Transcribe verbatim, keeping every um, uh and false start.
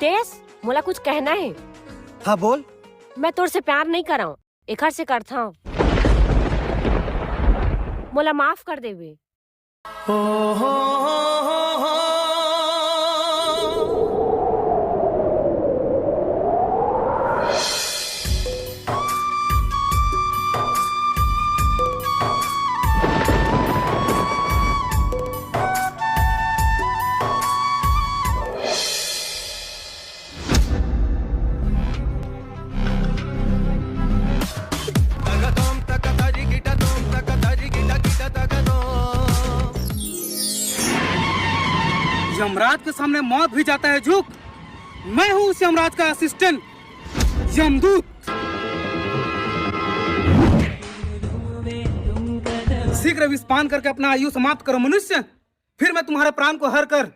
हितेश, मोला कुछ कहना हे। हाँ, बोल। मैं तोर से प्यार नहीं करंव, एखर से करथंव। मोला माफ कर देबे। यमराज के सामने मौत भी जाता है झुक। मैं हूं उस यमराज का असिस्टेंट, यमदूत। शीघ्र विष पान करके अपना आयु समाप्त करो मनुष्य, फिर मैं तुम्हारे प्राण को हर कर